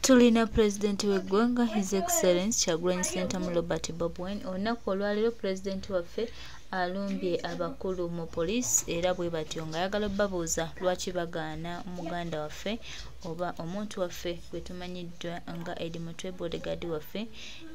Tulina Pulezidenti w'eggwanga His Excellency Kyagulanyi Ssentamu Robert Bobi Wine. Olunaku olwaleero Pulezidenti waffe alumbye abakulu mu poliisi era bwe batyo ng'ayagala obbabuuza lwaki bagaana muganda waffe oba omuntu waffe gwe tumanyiddwa nga Eddie Mutwe, bodyguard waffe,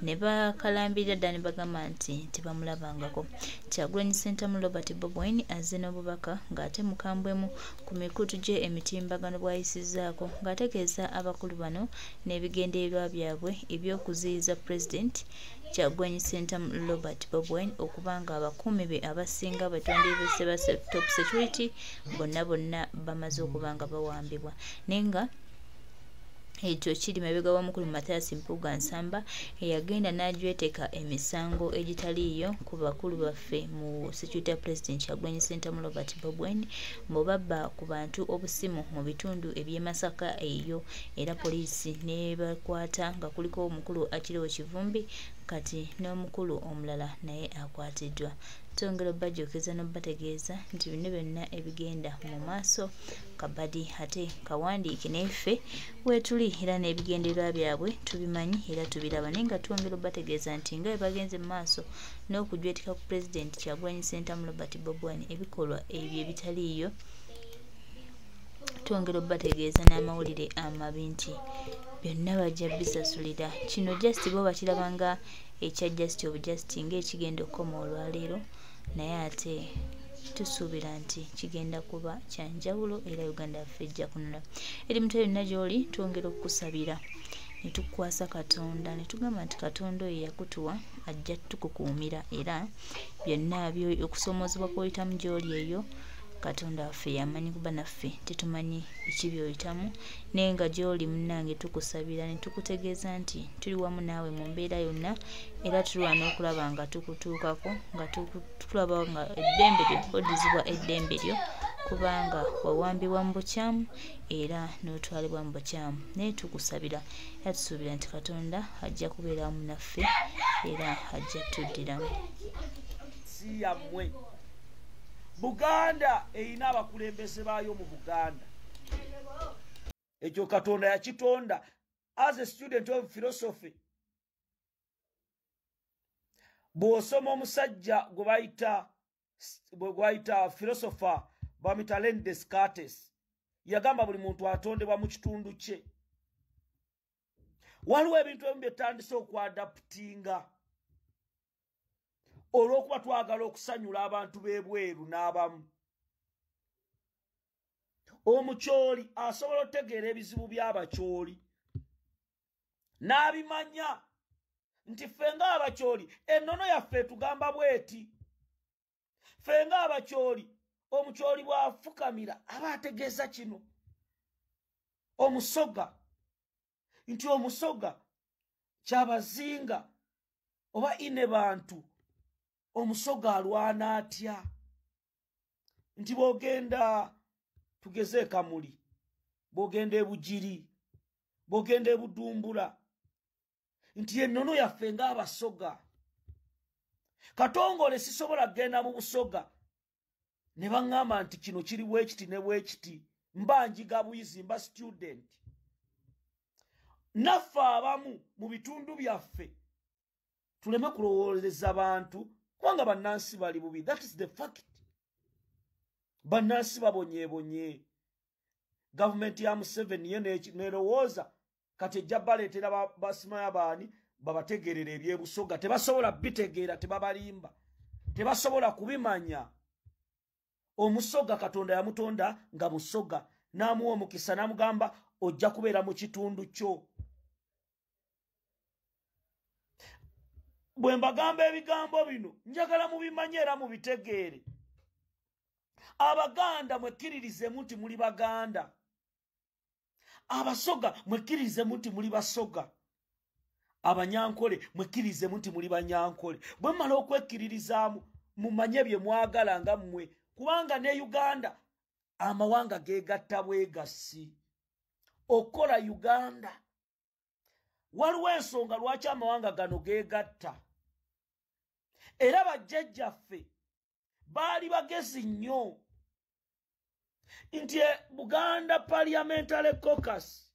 ne bakalambirira ddala ne bagamba nti tebamulabangako. Kyagulanyi Ssentamu Robert Bobi Wine azze n'obubaka ng'ate mukambwemu ku mikutu gye emitimbagano bw'ayisizzaako ng'ategeeza abakulu bano n'ebigendererwa byabwe eby'okuziyiza Pulezidenti Kyagulanyi Ssentamu Robert Bobi Wine okuba nga abakuumi be abasinga bwe twandibise ba top security bonna bonna bamaze okuba nga bawambibwa, naye nga ekyo kiri mabega wa mukulu Mathias Mpuuga Nsamba eyagenda n'ajweteka emisango egitaliiyo ku bakulu baffe mu security ya Pulezidenti Kyagulanyi Ssentamu Robert Bobi Wine mbu babba ku bantu obusimu mu bitundu eby'e Masaka eyo, era poliisi n'ebakwata nga kuliko omukulu Achileo Kivumbi kati n'omukulu omulala naye akwatiddwa. Twongera obbajjukiza n'obbategeeza nti bino byonna ebigenda mu maaso kabadi ate kawandiike naffe weetuli era n'ebigendererwa byabwe tubimanyi era tubiraba, naye nga twongera obbategeeza nti nga bwe bagenze mu maaso n'okujwetika ku Pulezidenti Kyagulanyi Ssentamu Robert Bobi Wine ebikolwa ebyo ebitaliiyo, twongera obbategeeza n'amawulire amabi nti byonna bajja bisasulira. Kino just bo bakiraba nga ekya just obujust ng'ekigenda okukoma olwaleero, naye ate tusuubira nti kigenda kuba kya njawulo era Uganda yaffe ejja kunula. Eri Mutwe yonna gy'oli twongera okukusabira ne tukukwasa Katonda ne tugamba nti Katonda oyo yakutuwa ajja tukukuumira era byonna okusoomoozebwa kw'oyitamu gy'oli eyo Katonda waffe yamanyi kuba naffe tetumanyi biki by'oyitamu, naye nga gy'oli munnange tukusabira ne tukutegeeza nti tuli wamu naawe mu mbeera yonna era tulwana okulaba nga tukutuukako nga tulaba nga eddembe lyo oddizibwa eddembe lyo kubanga wawambibwa mu bukyamu era n'otwalibwa mu bukyamu, naye tukusabira era tusuubira nti Katonda ajja kubeera wamu naffe era ajja tuddiramu. Si yammwe. Buganda erina abakulembeze baayo mu Buganda. Ekyo Katonda yakitonda. As a student of philosophy, bw'osoma omusajja gwe bayita philosopher bamuyita René Descartes, yagamba buli muntu atondebwa mu kitundu kye. Waliwo ebintu ebimu bye tutandise okuadaptinga olw'okuba twagala okusanyula abantu b'ebweru n'abamu. Omukyoli asobola okutegeera ebizibu by'abakyoli n'abimanya nti ffe ng'abakyoli ennono yaffe etugamba bw'eti, ffe ng'abakyoli omukyoli bw'afukamira aba ategeeza kino. Omusoga nti omusoga kyabazinga oba ine bantu, omusoga alwana atya? Nti bw'ogenda tugeze Kamuli, bw'ogenda e Bugiri, bw'ogenda e Budumbula, nti ennono yaffe ng'abasoga. Katongole sisobola kugenda mu Busoga ne baŋŋamba nti kino kiri bwekiti ne bwekiti, mba njiga buyizi, mba student. Naffe abamu mu bitundu byaffe tuleme kulowooleza bantu kubanga bannansi bali bubi. That is the fact. Bannansi babonyeebonye. Gavumenti ya Museveni ye nerowooza kati ejja baleetera basimaya baani babategeerera ebyebusoga. Tebasobola bitegeera, tebabalimba, tebasobola kubimanya. Omusoga Katonda yamutonda nga musoga, n'amuwa omukisa n'amugamba ojja kubeera mu kitundu kyo. Bwe mbagamba ebigambo bino njagala mubimanye era mubitegeere. Abaganda mwekkiririzemu nti muli Baganda, Abasoga mwekkiririzemu nti muli Basoga, Abanyankole mwekkiririzemu nti muli Banyankole. Bwe mmala okwekkiririzaamu mumanye bye mwagala nga mmwe, kubanga ne Uganda amawanga geegatta bwegassi okukola Uganda. Waliwo ensonga lwaki amawanga gano geegatta, era bajjajjaffe baali bagezi nnyo nti Buganda Parliamentary Caucus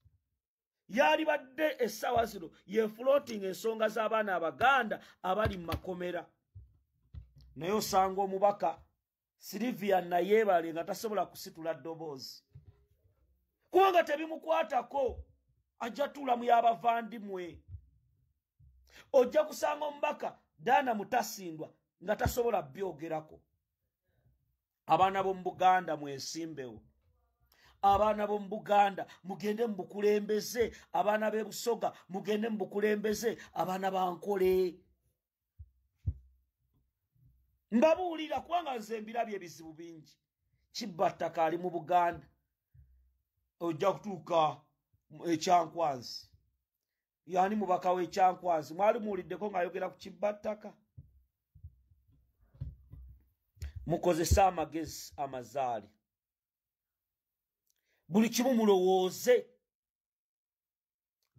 Yalibadde essaawa zino ye floating ensonga z'abaana Abaganda abali mu makomera. Naye osanga omubaka Sylvia Nayebale nga tasobola kusitula ddoboozi, kubanga tebimukwatako. Ajja tuula mu y'abavandimwe. Ojja kusanga omubaka Dana Mutasindwa nga tasobola byogerako. Abaana b'omu Buganda mwesimbewo. Abaana b'omu Buganda mugende mu bukulembeze. Abaana b'e Busoga mugende mu bukulembeze. Abaana ba Nkole mbabuulira, kubanga nze mbirabye ebizibu bingi. Kibbattaka ali mu Buganda, ojja kutuuka Ekyankwanzi. Yani mubaka w'Ekyankwanzi mwali muwuliddeko ng'ayogera ku kibbattaka? Mukozese amagezi amazaali, buli kimu mulowooze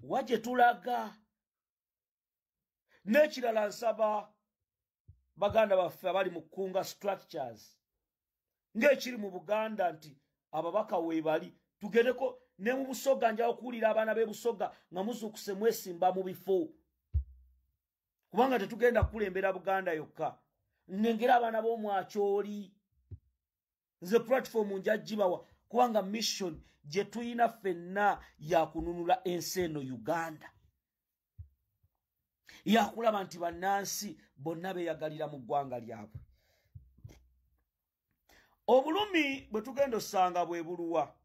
wa gye tulaga. N'ekirala, nsaba baganda baffe abali mu kunga structures ng'ekiri mu Buganda nti ababaka weebali, tugendeko ne mu Busoga. Njawo okuwulira abaana b'e Busoga nga muzuukuse mwesimba mu bifo, kubanga tetugenda kukulembera Buganda yokka. Nnengera abaana b'Omwakyoli, nze platform nja gibawa, kubanga mission gye tuyina ffenna yakununula ensi eno Uganda, yakulaba nti bannansi bonna beeyagalira mu ggwanga lyabwe. Obulumi bwe tugenda osanga bwe buluwa?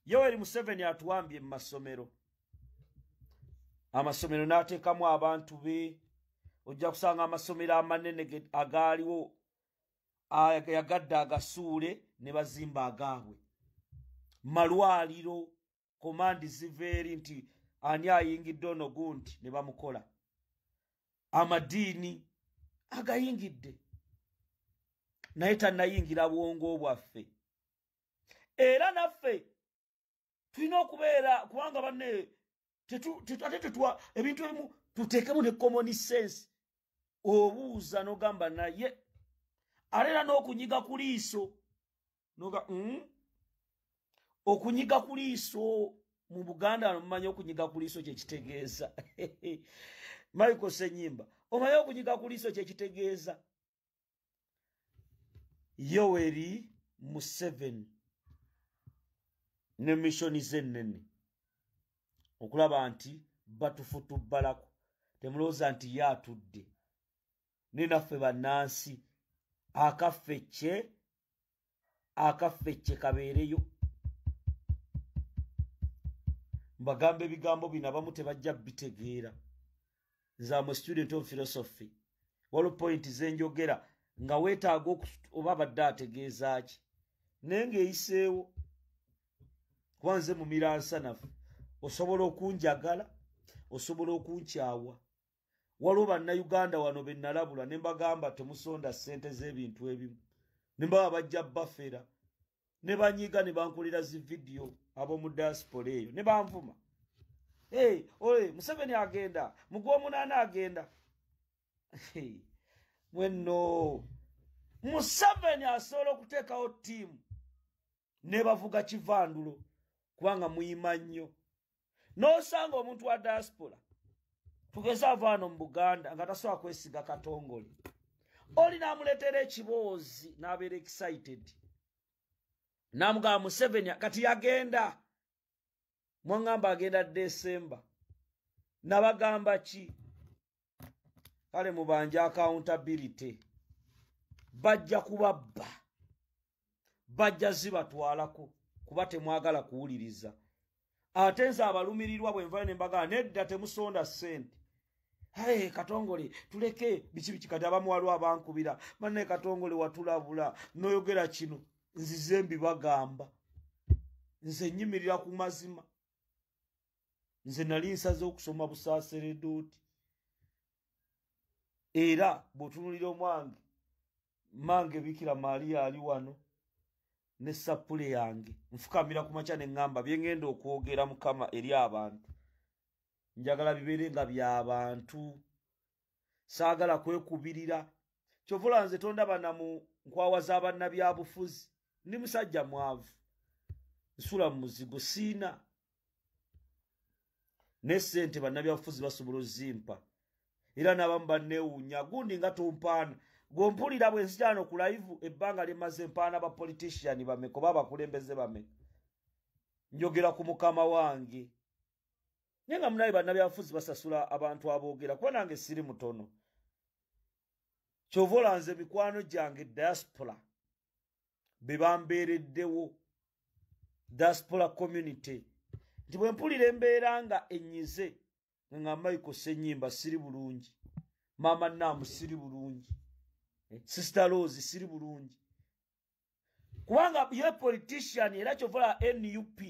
Yoweri Museveni atuwambye mu masomero, amasomero n'ateekamu abantu be. Ojja kusanga amasomero amanene agaaliwo yagadde agasuule ne bazimba agaabwe. Malwaliro, command ziva eri nti ani ayingidde ono gunti, ne bamukola. Amadiini agayingidde, naye tannayingira bwongo bwaffe. Era naffe tulina okubeera, kubanga banne ate tetwa ebintu ebimu tuteekemu ne common sense. Obuuza n'ogamba, naye ate era n'okunyiga ku liiso noga Okunyiga ku liiso mu Buganda, mumanyi okunyiga ku liiso kyekitegeeza? Michael Senyimba, omanyi okunyiga ku liiso kyekitegeeza? Yoweri Museveni ne mission ze ennene okulaba nti batufutubbalako. Temulowooza nti ye atudde ne naffe bannansi. Akaffe kye, akaffe kye kabeereyo. Mbagamba ebigambo bino, abamu tebajja bitegeera. Nze am a student of philosophy. Waliwo point zenjogera nga weetaaga oba abadde ategeeza ki, naye ng'eyiseewo, kuba nze mumiransa naffe. Osobola okunjagala, osobola okunkyawa. Waliwo Bannayuganda wano be nalabula ne mbagamba temusonda ssente z'ebintu ebimu, ne mbaba bajja bafera, ne banyiga ne bankolera zi vidiyo ab'omu diaspora eyo ne banvuma. Hey, oye, Museveni agenda mu gw'omunaana agenda. Mwenno Museveni asobola okuteekawo ttiimu ne bavuga kivandulo, kubanga muyima nnyo. N'osanga omuntu wa diaspora, tugeze ava wano mu Buganda, nga tasobola kwesiga Katongole, oli n'amuleetera ekiboozi n'abeera excited, n'amugamba Museveni kati yagenda. Mwaŋŋamba agenda Desemba, nabagamba ki? Kale mubanja accountability, bajja kubabba, bajja zibatwalako, kuba temwagala kuwuliriza. Ate nze abalumirirwa bwe nvayo ne mbagamba nedda, temusonda ssente. Hey, Katongole tuleke biki biki. Kati abamu waliwo abankubira, banne Katongole watulabula noyogera kino. Nzize mbibagamba, nze nyimirira ku mazima. Nze nali nsaze okusoma busaaseredooti, era bw'otunulira omwange mange Bikira Maaliya ali wano ne sappule yange, nfukamira ku makya ne ŋŋamba bye ŋŋenda okwogera, Mukama, eri abantu, njagala bibeere nga by'abantu, saagala kwekubirira. Kyovula nze tondaba na mu nkwawa z'abannabyabufuzi. Ndi musajja mwavu, nsula mu muzigo, siina. Ne ssente bannabyabufuzi basobola ozimpa. Era n'abamu banneewuunya gundi nga tompaana. Gwompulira bwe nzitaano ku live ebbanga lye mmaze mpaana ba politician bameka oba abakulembeze bameka. Njogera ku mukama wange. Naye nga munaye bannabyabufuzi basasula abantu aboogera kuba nange siri mutono. Kyova olanze mikwano gyange diaspora be bambeereddewo, diaspora community. Nti bwe mpulira embeera nga ennyize nga Michael Ssenyimba siri bulungi, Maama Naamu siri bulungi, Sister Rose siri bulungi. Kubanga ye politician era kyova olaba NUP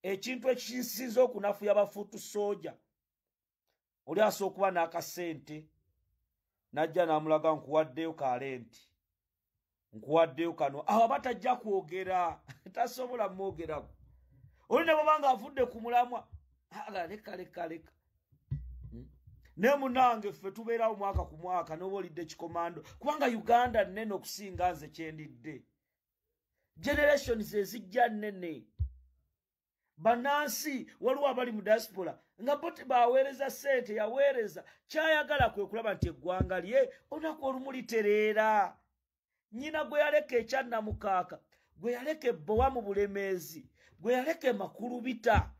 ekintu ekisinze okunafuya bafuutu sooja oli asobola okuba n'akasente n'ajja n'amulaga nkuwaddeyo kalenti, nkuwaddeyo kano, awo aba tajja kwogera, tasobola mwogerako. Oli ne bw'aba ng'avudde ku mulamwa aga leka leka leka. Ne munnange ffe tubeerawo mwaka ku mwaka n'oba olidde kikomando kubanga Uganda nnene okusinga nze kye ndidde. Generations ezijja nnene. Bannansi waliwo abali mu diaspora nga bo baweereza ssente, yaweereza kyayagala kwe kulaba nti eggwanga lye olunaku olumu litereera. Nnyina gwe yaleka ekyannamukaaka, gwe yaleka ebbowa mu Bulemeezi, gwe yaleka emakulubita,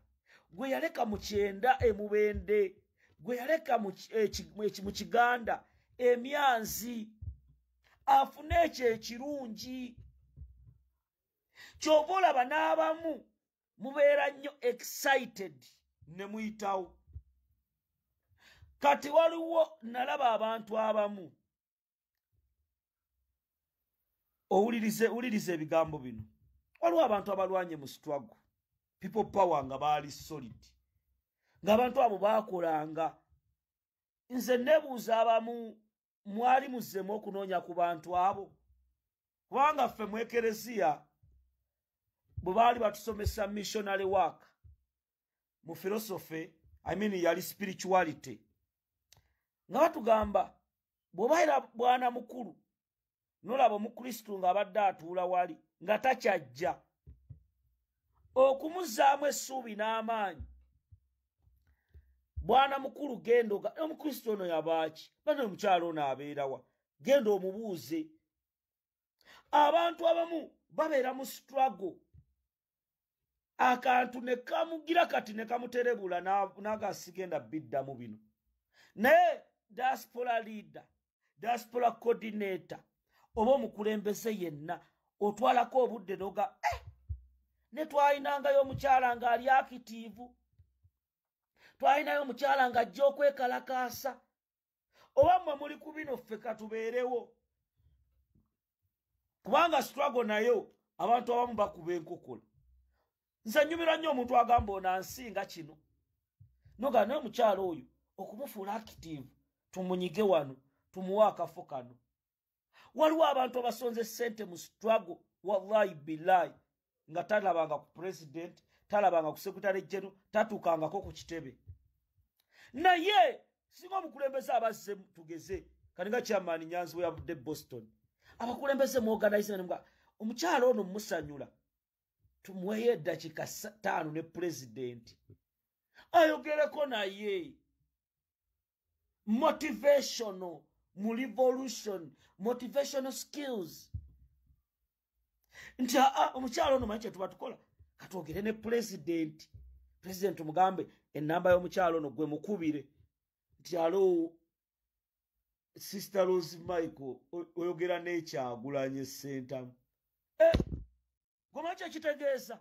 gwe yaleka mu Kyenda emubende, gwe yaleka mu Kiganda emyanzi, afune ekyo ekirungi. Kyova olaba n'abamu mubeera nnyo excited ne muyitawo. Kati waliwo nalaba abantu abamu, owulirize ebigambo bino. Waliwo abantu abalwanye mu struggle, people power nga baali solid, ng'abantu abo baakolanga. Nze neebuuza abamu mwali muzzemu okunoonya ku bantu abo, kubanga ffe mu ekereziya bwe baali batusomesa missionary work mu philosophy, I mean yali spirituality, nga batugamba bw'obaera bwana mukulu n'olaba omukristu ng'abadde atuula wali nga takyajja, okumuzzaamu essuubi n'amaanyi, bwana mukulu genda omukristu ono yabaaki, bano omukyalo ono abeerawa, genda omubuuze. Abantu abamu babeera mu struggle, akantu ne kamugira kati ne kamuterebula n'aga sigenda biddamu bino. Naye diaspora leader, diaspora coordinator oba omukulembeze yenna otwalako obudde n'oga ne twayinangayo omukyala ng'ali akitiivu, twalinayo omukyala ng'ajja okwekalakaasa, oba mmwe muli ku bino ffe katubeerewo. Kubanga struggle nayo abantu abamu bakuba enkokola. Nze nnyumirwa nnyo omuntu agamba ono ansinga kino, noga naye omukyala oyo okumufuula active tumunyige wano tumuwe akafo kano. Waliwo abantu abasonze ssente mu struggle, wallahi billahi, nga talabanga ku president, talabanga ku secretary general, tatuukangako ku kitebe. Naye singa omukulembeze abazze tugeze kati nga chairman Nyanzi we yavudde Boston, abakulembeze mu organize nga omukyala ono musanyula, tumuweyo eddakiika 5 ne president ayogereko naye. Motivational mu revolution, motivational skills. Nti omukyala ono manyi kye tuba tukola, katwogere ne president. President omugambe ennamba y'omukyala ono gwe mukubire nti alo Sister Rose Michael oyogera n'Ekyagulanyi Ssentamu. Gwe kitegeeza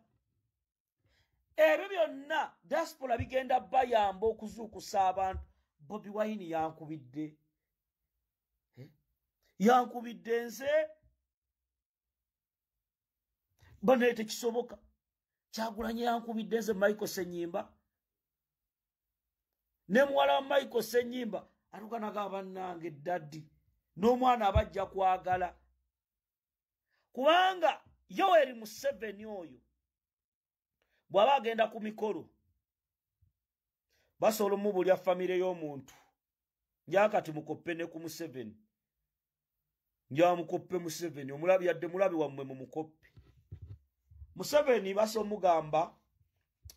ebyo byonna diaspora bigenda bayamba okuzuukusa abantu. Bobi Wine yankubidde, yankubidde nze banaye tekisoboka. Kyagulanyi yankubidde nze Michael Ssenyimba, ne muwala wa Michael Ssenyimba aluganaga bannange daddy n'omwana abajja kwagala, kubanga Yoweri Museveni oyo bw'aba agenda ku mikolo basobola omubulya famire y'omuntu. Njakati mukoppe ne ku Museveni, njamukoppe Museveni, omulabi yadde mulabi wammwe mumukoppe Museveni. Basobola omugamba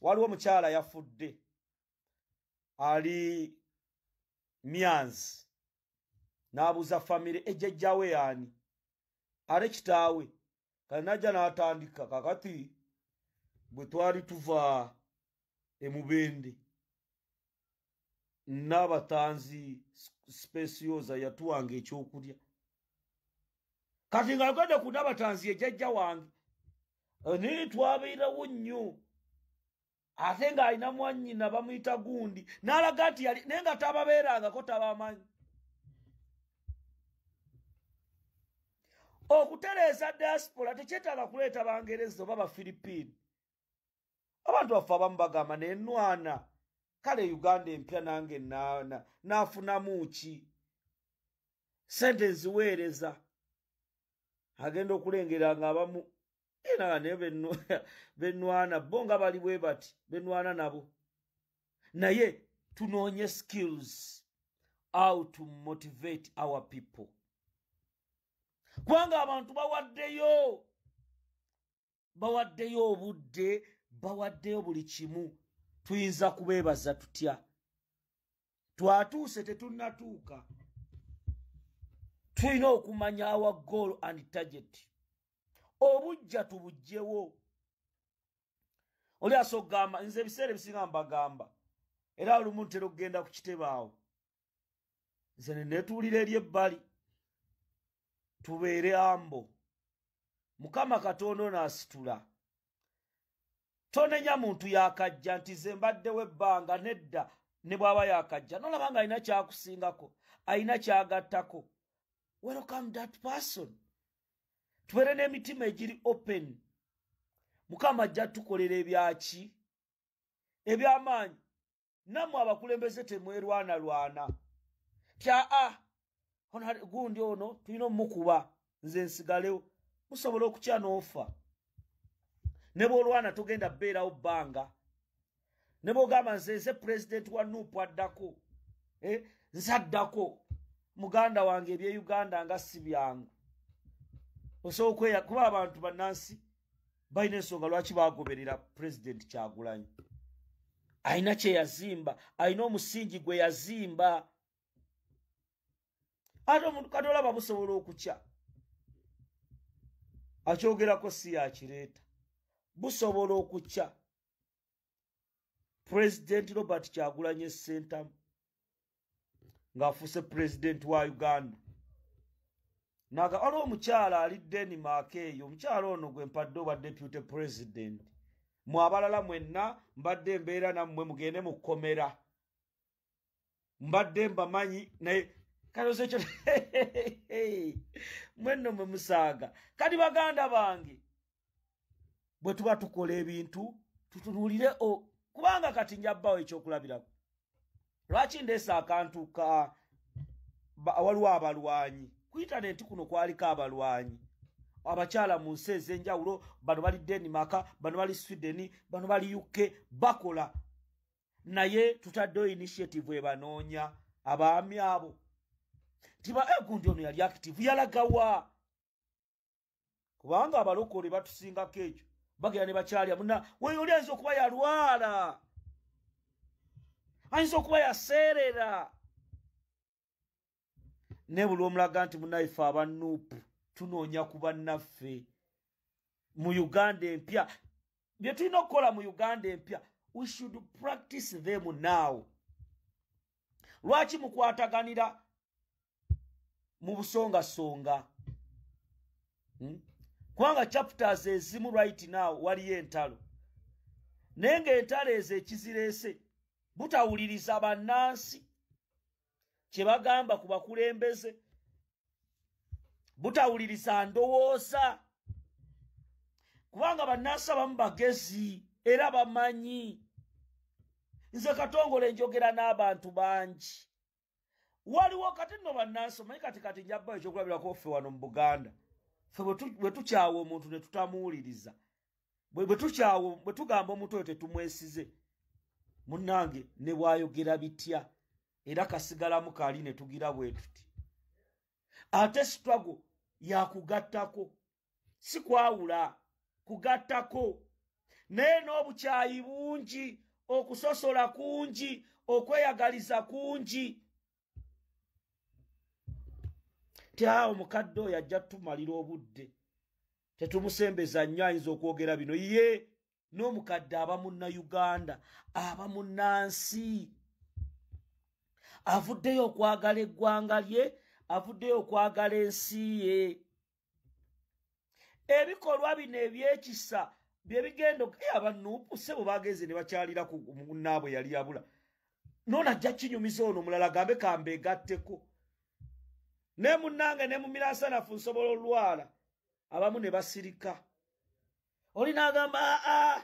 waliwo omukyala yafudde, Ali Myanzi n'abuuza famire ejjajjaawe yaani ale kitaawe kale najja n'atandika kakati bwe twali tuva emubende n'abatanzi specioza yatuwanga ekyokulya kati ng'agenda ku n'abatanzi ejjajja wange naye twabeerawo nnyo ate ng'alina mwannyina bamuyita gundi n'alaga nti yali naye nga tababeerangako tabamanyi. Okutereeza diaspora tekyetaaga kuleeta Bangereza oba Bafiripiini. Abantu baffe abamu bagamba nenwana kale Uganda empya nange naafunamu ki sente nziweereza agenda okulengera nga abamu era naye benwana bo nga bali bwe bati benwana nabo. Naye tunoonye skills how to motivate our people kubanga abantu bawaddeyo obudde bawaddeyo buli kimu. Tuyinza kubeebaza tutya? Twatuuse tetunnatuuka. Tulina okumanya our goal and target. Obujja tubugyewo. Oli asogamba nze ebiseera ebisinga mbagamba era olumu ntera okugenda ku kitebe awo nze ne neetuulira eri ebbali tubeere ambo. Mukama Katonda onaasitula. Tonenya muntu yakajja nti nze mbaddewo ebbanga nedda ne bw'aba yakajja nolaba nga alina kyakusingako alina kyagattako. Welcome that person. Tubeere n'emitima egiri open. Mukama ajja tukolera ebyaki ebyamaanyi. Nammwe abakulembeze temwerwanalwana tya a gundi ono tulina omukuba nze nsigalewo. Musobola okutya n'ofa. Ne bw'olwana togenda bbeerawo bbanga. Ne bw'ogamba nze nze pulezidenti wa NUP addako nze addako muganda wange ebye Uganda nga si byangu. Osobola okweya kuba abantu bannansi balina ensonga lwaki bagoberera pulezidenti Kyagulanyi. Alina kye yazimba, alina omusingi gwe yazimba. Ate omuntu kati olaba busobola okukya akyogerako si yakireeta. Busobola okukya. Pulezidenti Robert Kyagulanyi Ssentamu ng'afuuse pulezidenti wa Uganda. Naga waliwo omukyala ali Denmark eyo, omukyala ono gwe mpadde obwa deputy president. Mwe abalala mwenna mbadde embeera nammwe mugende mu kkomera. Mbadde mbamanyi naye kale ekyo mwenno mwe musaaga. Kati baganda bange bwe tuba tukola ebintu tutunuulire kubanga kati njabbawo ekyokulabirako. Lwaki ndeese akantu ka waliwo abalwanyi ku intaneti kuno kwaliko abalwanyi abakyala mu nsi ez'enjawulo bano bali Denmark, bano bali Sweden, bano bali UK bakola. Naye tutaddeyo initiative ebanoonya abaami abo tiba gundi ono yali active yalagawa kubanga abalokole batusingako ekyo bagenda ne bakyalya muna weyo oli ayinza okuba yalwala ayinza okuba yaseerera. Ne buli omulaga nti munnaffe aba NUP tunoonya ku bannaffe mu Uganda empya. Bye tulina okukola mu Uganda empya we should practice them now. Lwaki mukwataganira mu busongasonga? Kubanga chapters ezimu right now waliyo entalo naye ng'entalo ezo ekizireese butawuliriza bannansi kye bagamba ku bakulembeze, butawuliriza ndowooza kubanga bannansi abamu bagezi era bamanyi. Nze Katongole njogera n'abantu bangi. Waliwo kati nno bannansi omanyi kati njabbayo ekyokulabirako ffe wano mu Buganda. Ffe bwe tukyawa omuntu ne tutamuwuliriza, bwe tukyawa bwe tugamba omuntu oyo tetumwesize munnange ne bw'ayogera bitya era kasigalamu kali ne tugira bwe tuti. Ate struggle yakugattako si kwawula, kugattako. Naye n'obukyayi bungi okusosola kungi, okweyagaliza kungi. Ti omukadde oyo ajja tumalira obudde, tetumusembeza nnyo, ayinza okwogera bino. Ye n'omukadde aba Munnayuganda, aba munnansi, avuddeyo okwagala eggwanga lye, avuddeyo okwagala ensi ye. Ebikolwa bino ebyekisa byebigendo aba NUP ssebo bagenze ne bakyalira ku munnaabwe yali yabula. Noona ajja kinyumiza ono omulala agambe kambeegatteko. Ne munnange ne mumiransanafu nsobola olwala, abamu ne basirika. Oli n'agamba aa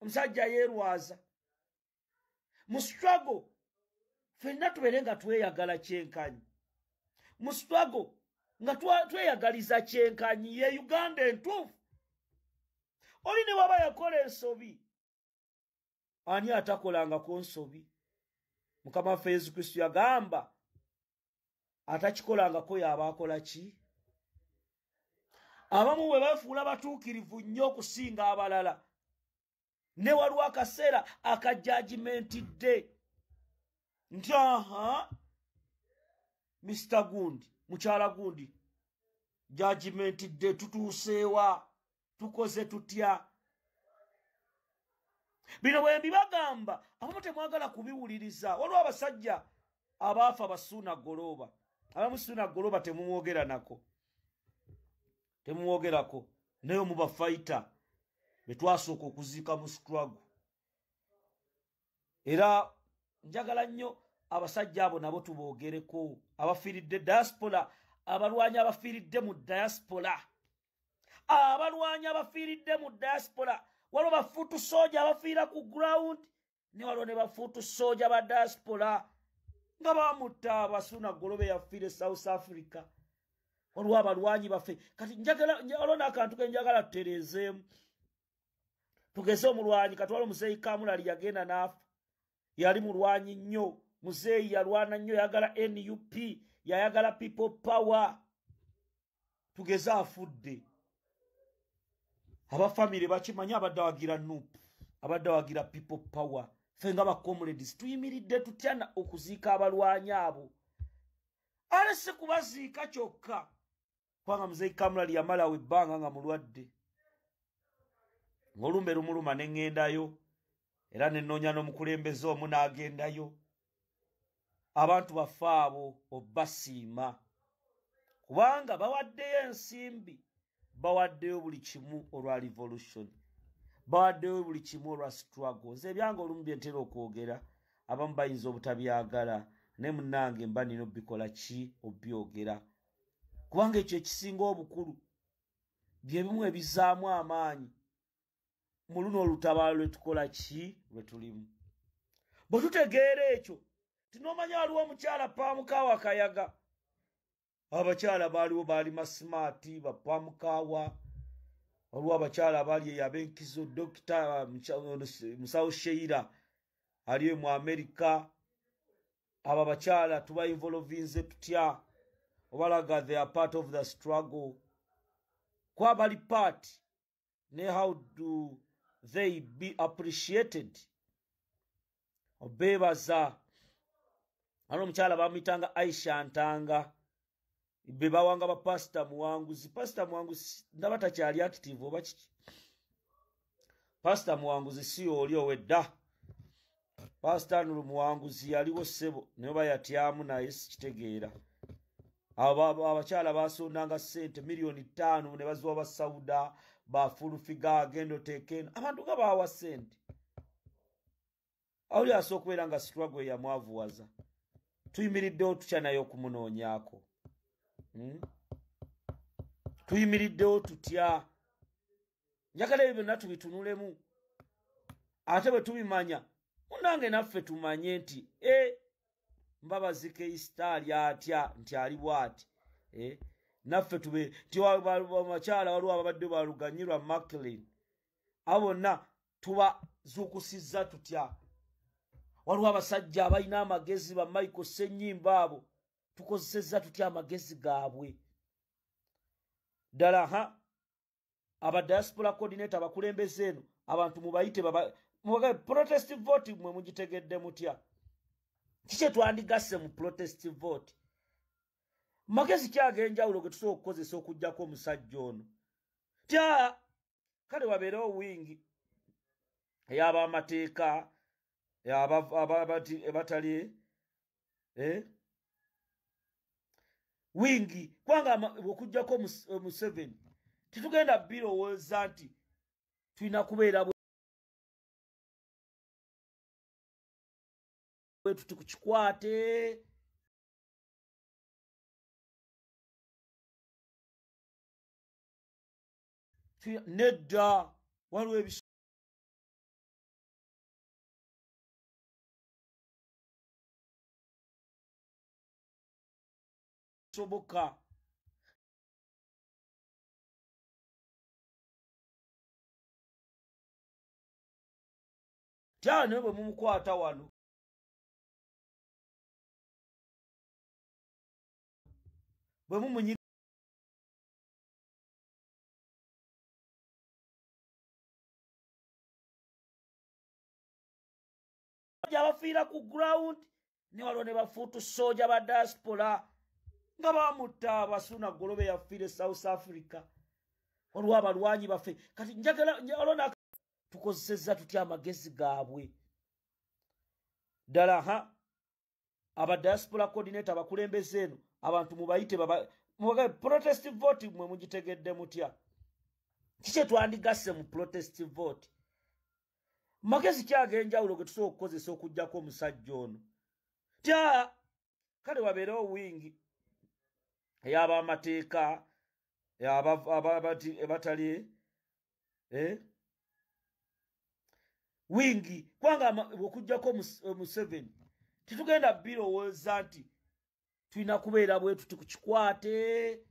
omusajja yeerwaza. Mu struggle ffenna tubeere nga tweyagala kyenkanyi. Mu struggle nga tweyagaliza kyenkanyi ye Uganda entuufu. Oli ne waba yakola ensobi, ani atakolangako nsobi? Mukama waffe Yesu Kristo yagamba atakikolangako y'aba akola ki? Abamu bwe bafuula batuukirivu nnyo okusinga abalala, ne waliwo akaseera akajudgmentidde nti aha Mr. Gundi, mukyala Gundi, judgmentidde tutuuseewa, tukoze tutya? Bino bwe mbibagamba abamu temwagala kubiwuliriza. Waliwo abasajja abaafa Basuuna Goloba, abamu Suuna Goloba temumwogera nako, temumwogerako, naye omu bafaita be twasooka okuziika mu struggle. Era njagala nnyo abasajja abo nabo tuboogereko, abafiiridde diaspora, abalwanyi abafiiridde mu diaspora, abalwanyi abafiiridde mu diaspora. Waliwo bafuutu soja abafiira ku ground, ne waliwo ne bafuutu soja ba diaspora nga bamutta. Abasuuna Golobe yafiire South Africa. Waliwo abalwanyi baffe. Kati njagala waliwo n'akantu ke njagala tutereezeemu. Tugeze omulwanyi katwala omuzeeyi Kamulali yagenda n'afa, yali mulwanyi nnyo. Muzeeyi yalwana nnyo, yayagala NUP, yayagala People Power. Tugeze afudde, abafamire bakimanyi, abadde awagira NUP, abadde awagira People Power. Ffe nga bacomrades tuyimiridde tutya okuziika abalwanyi abo? Ale si kubaziika kyokka, kubanga muzeeyi Kamulali yamalawo ebbanga nga mulwadde, ng'olumbe lumuluma ne ŋŋendayo, era ne nnoonya n'omukulembeze omu n'agendayo. Abantu baffe abo obasiima, kubanga bawaddeyo ensimbi, bawaddeyo buli kimu olwa revolution, bawaddeyo buli kimu olwa struggle. Nze ebyange olumu bye ntera okwogera abamu bayinza obutabyagala, naye munnange mba nina obikola ki obyogera, kubanga ekyo ekisinga obukulu bye bimu ebizaamu amaanyi mu luno olutabaalo lwe tukola ki lwe tulimu. Bwe tutegeera ekyo tinomanya waliwo omukyala Pamukawa Kayaga. Abakyala baaliwo baali masimaati bapamukawa, waliwo abakyala abaali eyo ab'enkizo, Dokita Musawo Sheira ali mu Amerika. Abo abakyala tuba involvinze tutya obalaga they are part of the struggle? Kwa bali part ne how do they be appreciated? Obeebaza. Waliwo omukyala bamuyitanga Aisha Ntanga, be bawanga ba Pasita Muwanguzi. Pasita Muwanguzi ndaba takyali active oba kiki? Pasita Muwanguzi si oli owedda. Pasita Nulu Muwanguzi yaliwo ssebo, naye oba yatyamu naye sikitegeera. Abakyala basondanga ssente 5 miliyoni ne baziwa basawuda bafulufiga agenda oteeka eno, abantu nga bawa ssente. Awuli asobola okubeera nga struggle yamwavuwaza. Tuyimiriddewo tutya naye okumunoonyaako? Tuyimiriddewo tutya? Njagala ebyo byonna tubitunulemu, ate bwe tubimanya munnange naffe tumanye nti e Mbabazi Keisita ali atya, nti ali bw'ati, e naffe tube nti bakyala waliwo ababadde baluganyirwa Macklin, abo bonna tubazuukusizza tutya? Waliwo abasajja abalina amagezi, ba Michael Ssenyimba, abo tukozesezza tutya amagezi gaabwe ddala? Ha, aba diaspora coordinator abakulembeze eno abantu mubayite. Protest vote mwe mugitegedde mutya? Kiki twandigasse mu protest vote? Magezi ki ag'enjawulo ge tusobola okukozesa okuggyako omusajja ono? Tya kale wabeerewo wingi ey'abamateeka abatali wingi, kubanga okuggyako Museveni tetugenda birowooza nti tulina kubeera bwe tuti ku kikwate. Nedda, waliwo ebisoboka. Tyano bwe mumukwata wano, bwe mumunyiga abafiira ku ground, ne waliwo ne bafuutu soja ba diaspora nga bamutta. Abasuna Golobe yafiire South Africa. Waliwo abalwanyi baffe. Kati njagala tukozesezza tutya amagezi gaabwe ddala? Ha, aba diaspora coordinator abakulembeze eno abantu mubayite. Protest vote mwe mugitegedde mutya? Kiki twandigasse mu protest vote? Magezi ki ag'enjawulo ge tusobola okukozesa okuggyako omusajja ono? Tya kale wabeerewo wingi ey'abamateeka abatali wingi, kubanga okuggyako Museveni tetugenda birowooza nti tulina kubeera bwe tuti ku kikwate.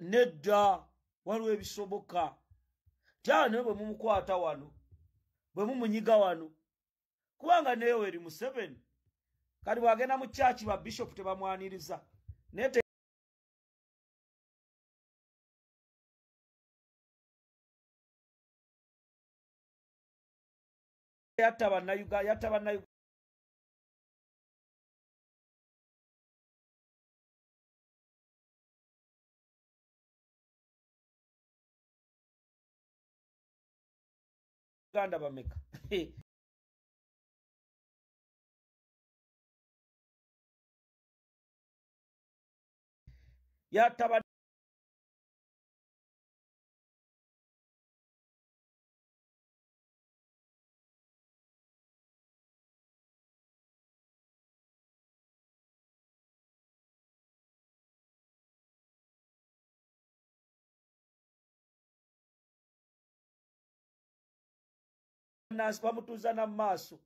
Nedda, waliwo ebisoboka. Tyano bwe mumukwata wano, bwe mumunyiga wano, kubanga newe eri Museveni kati bwagenda mu church ba bishop tebamwaniriza. Naye yatta bannayuganda, yatta bannayuganda bameka? Yatta bannansi bamutuuza na maaso.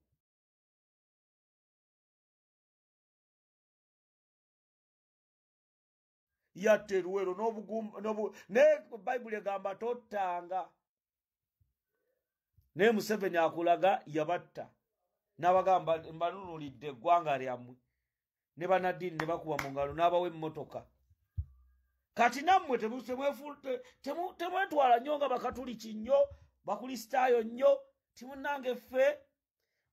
Yatta eruwero naye Bayibuli egamba tottanga, naye Museveni akulaga yabatta n'abagamba mbanunulidde eggwanga lyammwe, ne bannaddiini ne bakuba mu ngalo n'abawa emmotoka. Kati nammwe temwetwala nnyo nga bakatuliki nnyo, bakulisitaayo nnyo, timunnange ffe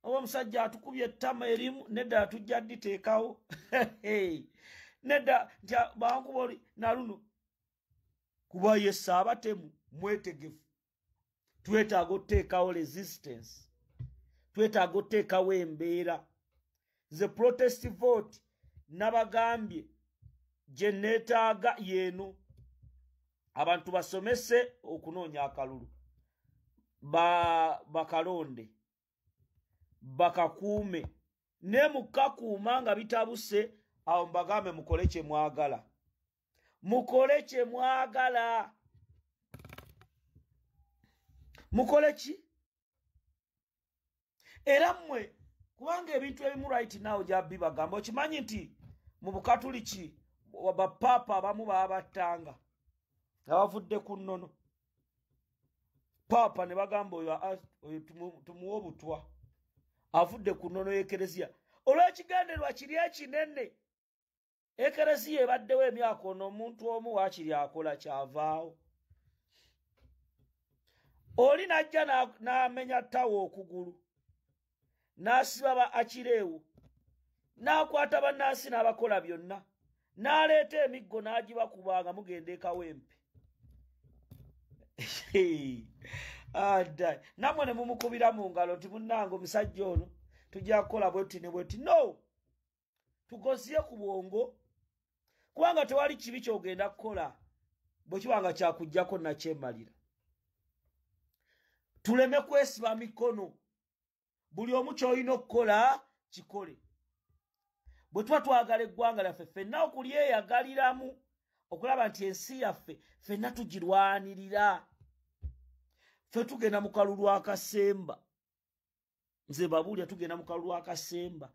oba omusajja atukubye ettama erimu, nedda tujja dditeekawo, nedda nti bankuba oli naluno, kuba ye saabatemu mwetegefu. Twetaaga otuteekawo resistance, twetaaga otuteekawo embeera. Nze protest vote nabagambye gye neetaaga yeeno, abantu basomese okunoonya akalulu, bakalonde, bakakuume, ne mukakuuma nga bitabuse awo mbagambe mukole kye mwagala, mukole kye mwagala, mukole ki? Era mmwe kubanga ebintu ebimu right now gyabibagamba. Okimanyi nti mu bukatuliki bapaapa abamu baabattanga nga bavudde ku nnono, paapa ne bagamba oyo tumuwe obutwa, avudde ku nnono y'ekereziya olw'ekigendererwa kiri ekinene. Ekereziya ebaddewo emyaka ono omuntu omu waakiri akola kyavaawo. Oli najja n'amenya ttawo okugulu, n'asiba ba akireewo, n'akwata bannansi n'abakola byonna, n'aleeta emiggo n'agibakubanga mugenda e Kawempe. Nammwe ne mumukubira mu ngalo nti munnange omusajja ono tujja kukola bwetuti ne bwetuti. No, tugoziye ku bwongo, kubanga tewali kibi ky'ogenda kukola bwe kiba nga kyakuggyako nakyemalira. Tuleme kwesiba mikono, buli omu ky'olina okukola kikole. Bwe tuba twagala eggwanga lyaffe ffenna okulyeyagaliramu, okulaba nti ensi yaffe ffenna tugirwanirira. Ffe tugenda mu kalulu akasemba. Nze babuulira tugenda mu kalulu akasemba.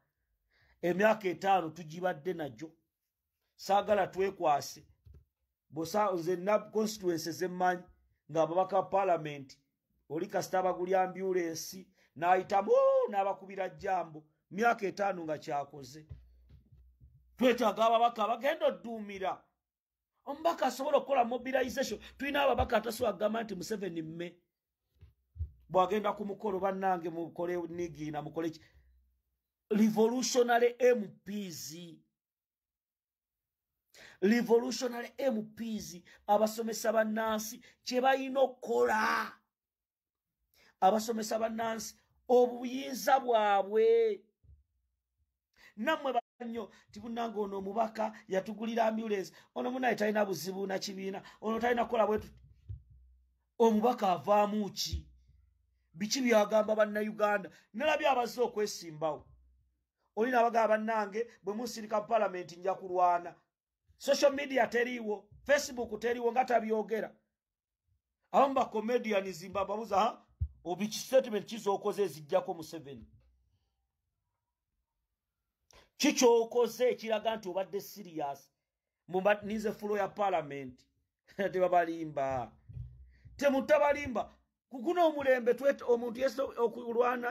Emyaka 5 tugibadde nagyo. Saagala twekwase. Nze nna constituency zemmanyi ng'ababaka paalamenti oli kasita abagulya ambulensi n'ayitamu n'abakubira jjambo myaka 5 nga kyakoze. Twetaaga ababaka abagenda odduumira. Omubaka asobola okukola mobilization. Tulina ababaka atasobola kugamba nti Museveni mme bw'agenda ku mukolo bannange mukole nigiina mukole ki. Revolutionary MPs, revolutionary MPs abasomesa bannansi kye balina okukola. Abasomesa bannansi obuyinza bwabwe. Nammwe nnyo tibunnange ono omubaka yatugulira ambulance, ono munnaye talina buzibu na kibiina, ono talina kukola bwe tuti. Omubaka avaamu ki? Biki byagamba bannayuganda? Nalabye abazze okwesimbawo. Oli n'abagamba bannange bwe munsirika paalamenti nja kulwana. Social media teriiwo, Facebook teriiwo nga tabyogera. Abamu ba comedians mbababuuza, obiki statement ki z'okoze eziggyako Museveni? Ki ky'okoze ekiraga nti obadde serious? Ninze fulo ya paalamenti. Tebabalimba, temutabalimba. Kuguno omulembe omuntu okulwana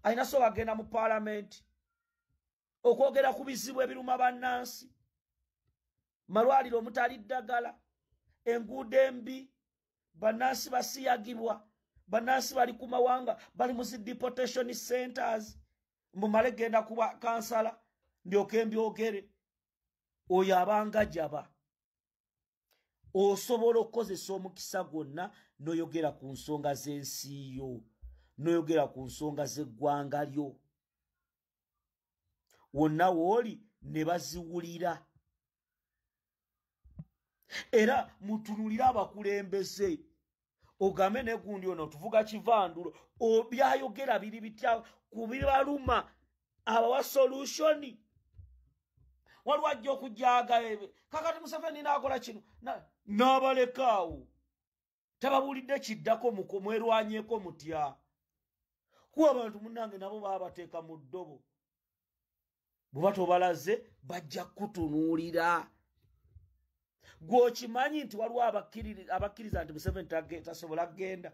alina so agenda mu paalamenti okwogera ku bizibu ebiruma bannansi, malwaliro omutali ddagala, enguudo embi, bannansi basiyagibwa, bannansi bali ku mawanga, bali mu zi deportation centers. Mumale genda kuba kansala ndyoke mbyogere. Oyo abanga jaba. Osobola okukozesa omukisa gwonna n'oyogera ku nsonga z'ensi yo, n'oyogera ku nsonga z'eggwanga lyo. Wonna w'oli ne baziwulira. Era mutunulire abakulembeze, ogambe ne gundi ono tuvuga kivandulo, byayogera biri bitya ku bibaluma, abawa solution. Waliwo ajja okujaaga kakati Museveni n'akola kino n'abalekaawo, tababuulidde kiddako mwerwanyeeko mutya. Kuba abantu munnange nabo baabateeka mu ddobo, bwe batobalaze bajja kutunuulira. Gw'okimanyi nti waliwo abakkiriza nti Museveni tasobola kugenda,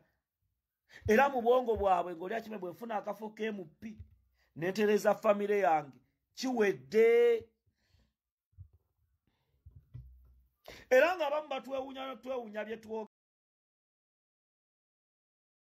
era mu bwongo bwabwe ng'oli akime bwe nfuna akafo k'MP nentereza famire yange kiwedde. Era nga abamu batwewuunya n'otwewuunya bye twogera.